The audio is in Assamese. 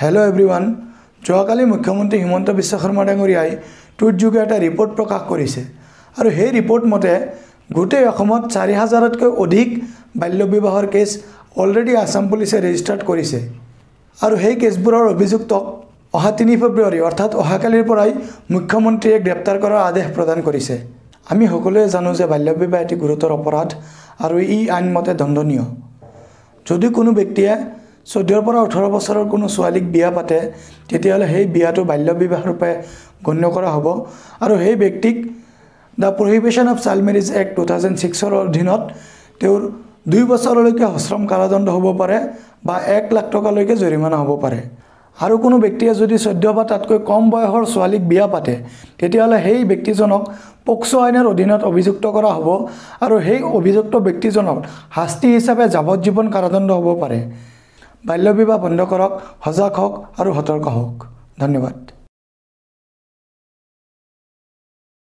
হেল্ল' এভৰিৱান, যোৱাকালি মুখ্যমন্ত্ৰী হিমন্ত বিশ্ব শৰ্মা ডাঙৰীয়াই টুইটযোগে এটা ৰিপৰ্ট প্ৰকাশ কৰিছে আৰু সেই ৰিপৰ্ট মতে গোটেই অসমত 4000তকৈ অধিক বাল্য বিবাহৰ কেছ অলৰেডি আছাম পুলিচে ৰেজিষ্টাৰ্ড কৰিছে আৰু সেই কেছবোৰৰ অভিযুক্তক অহা 3 ফেব্ৰুৱাৰী অৰ্থাৎ অহাকালিৰ পৰাই মুখ্যমন্ত্ৰীয়ে গ্ৰেপ্তাৰ কৰাৰ আদেশ প্ৰদান কৰিছে। আমি সকলোৱে জানো যে বাল্য বিবাহ এটি গুৰুতৰ অপৰাধ আৰু ই আইনমতে দণ্ডনীয়। যদি কোনো ব্যক্তিয়ে 14ৰ পৰা 18 বছৰৰ কোনো ছোৱালীক বিয়া পাতে, তেতিয়াহ'লে সেই বিয়াটো বাল্য বিবাহ ৰূপে গণ্য কৰা হ'ব আৰু সেই ব্যক্তিক the prohibition of child marriage act 2006ৰ অধীনত তেওঁৰ 2 বছৰলৈকে সশ্ৰম কাৰাদণ্ড হ'ব পাৰে বা 1 লাখ টকালৈকে জৰিমনা হ'ব পাৰে। আৰু কোনো ব্যক্তিয়ে যদি 14 বা তাতকৈ কম বয়সৰ ছোৱালীক বিয়া পাতে, তেতিয়াহ'লে সেই ব্যক্তিজনক পক্সো আইনৰ অধীনত অভিযুক্ত কৰা হ'ব আৰু সেই অভিযুক্ত ব্যক্তিজনক শাস্তি হিচাপে যাৱজ্জীৱন কাৰাদণ্ড হ'ব পাৰে। বাল্য বিবাহ বন্ধ কৰক, সজাগ হওক আৰু সতৰ্ক হওক। ধন্যবাদ।